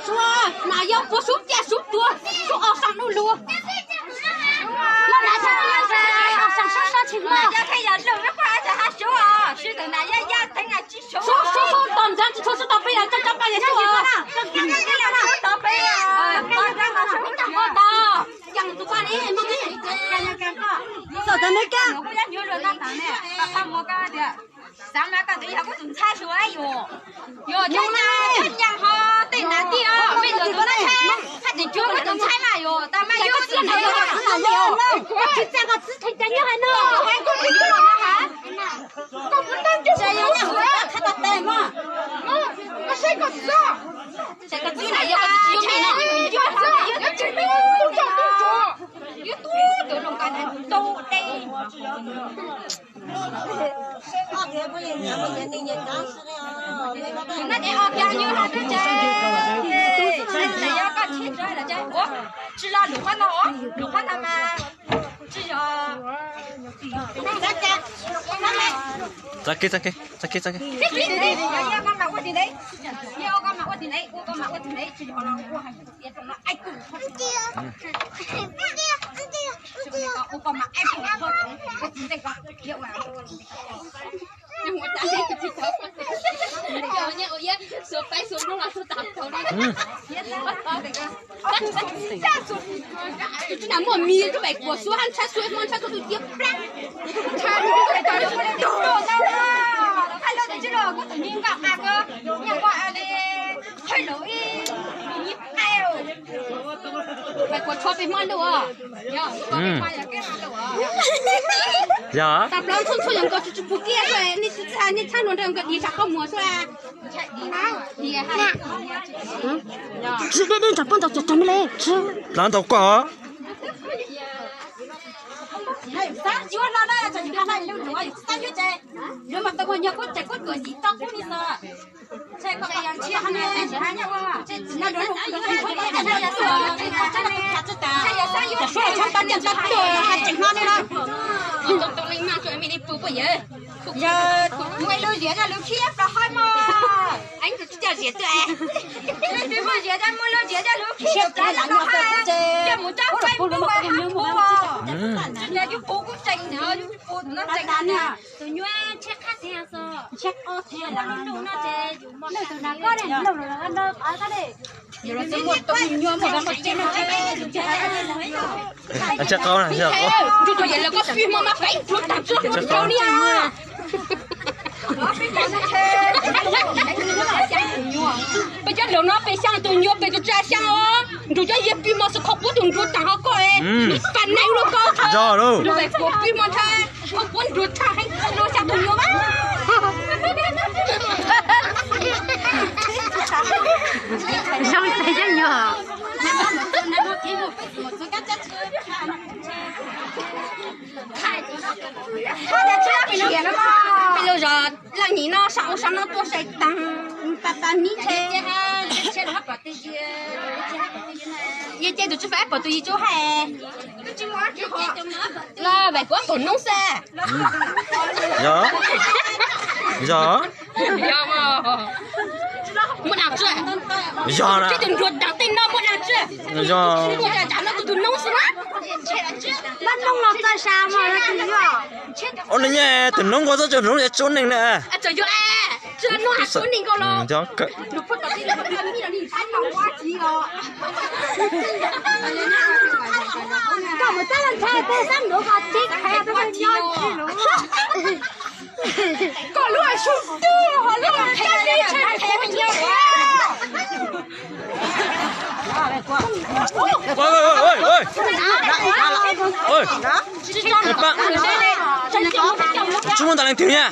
Sub, mas yog puas sub caj sub tuag, sub os saum nub lug. Lub nav tshaj tib os saum sab sab tsis muaj. Yog thaij yog lwm lub quaj tsis hab sub os, sub ntawm nav yaj yaj teev na tsis sub. Sub sub sub tom ntawd tsis tshua sub tom peb yog coj cov paj yog sub os. Sub tom peb os, tom ntawd tom sub ib tag npua tau. Yog tus paj li muaj tib. Tom ntawd neb kab. Xav mas koj twb yog kuv tus ntxhais xwb yus. Yus cov nyaab ho tej nav tij os, mej ntawd tus ntxhais, haj tseem cuag kuv tus ntxhais mas yus tas mas yus tsis txawj koj txwb theem cas nyob hais no. Koj puas tau coj kuv tus ntxhais, koj saib koj txwb, koj txwb na yog koj txwb tsis yuav mej no. Yuav tsis mej tub coj tub tsuag, yuav tub coj zoo koj tus dej. Tsis los lus qhov no, lus qhov no mas tsis yog. Txav kev, txav kev, txav kev, txav kev. Koj mas ua ti ntev, koj mas ua ti ntev, koj mas ua ti ntev, tsis yog los ua hais tias rau no. Tus tsis na muaj mis rub pem kuas xua hab ntshai xua hmo ntshai tus tus cia plab. Ntshai tus tsis na kuv tus nyiam nqa qas ko, nyiam nqa li, hais lus ib, nyiam qas. Pem kuas tshuav pem hmo lug. Yog. Tag plaub ntxhub ntxhub yog nkaus tsis tsis pug kiag, nej tsis txhaj, nej txhaj nua nrog nkawd div tsam qhov muag xwb. Tsis deb deb ntsog poj ntau cov cov me le. Plav ntau koj. Yog muaj lub ziab lub khib plaws hab mog. Muaj ziab, muaj lub ziab lub khib plaws hab, coj mus tsob Facebook mas hab pub os. Yog yus pub kuj tseem, yus pub tus no tseem. Tus nyuaj tsheb qab tiag xwb. Tsheb qab tiag lub ntuj no ces yus mos tus na koj ne, lub lub no koj ne. Tsheb qab na, tsheb qab. Nrug tus yawm lawv koj fij hmo mas peb nrug tag tsuag nrug ni. Peb cov laus no peb xyaa tus nyuag peb tus tsa xyaa os. Nrug cov yawg pij mos xwb qhov puab tus nrug tag ho koj es. Pab neeg lub koj. Nrug peb puab pij mos ntshai qhov puab nrug tag heev lub xyaa tus nyuag mas. Zoo tes cov nyuag. Peb lug zov leej nyim no saum ua saum no tuaj sai taag, pa pa mib ntshe. Yog ces tus tswv fab pom tus yig tsuj hais. Los vais kuv pum noob xwb. Yog, yog. Muaj dlaag tsi? Yog na. Tib tug nruag daag tej no muaj dlaag tsi? Yog. Muaj dlaag no tus tug noob xwb na. Ua li nyuaj tus noob nkaus txob tsaws noob es tsuab neeg na. Tsuab noob tsuab neeg nkaus los. Koj lub hais sub twg ho lub hais kab tib tshaj kuv nyuag. Tsis muaj ntaus leej twg na.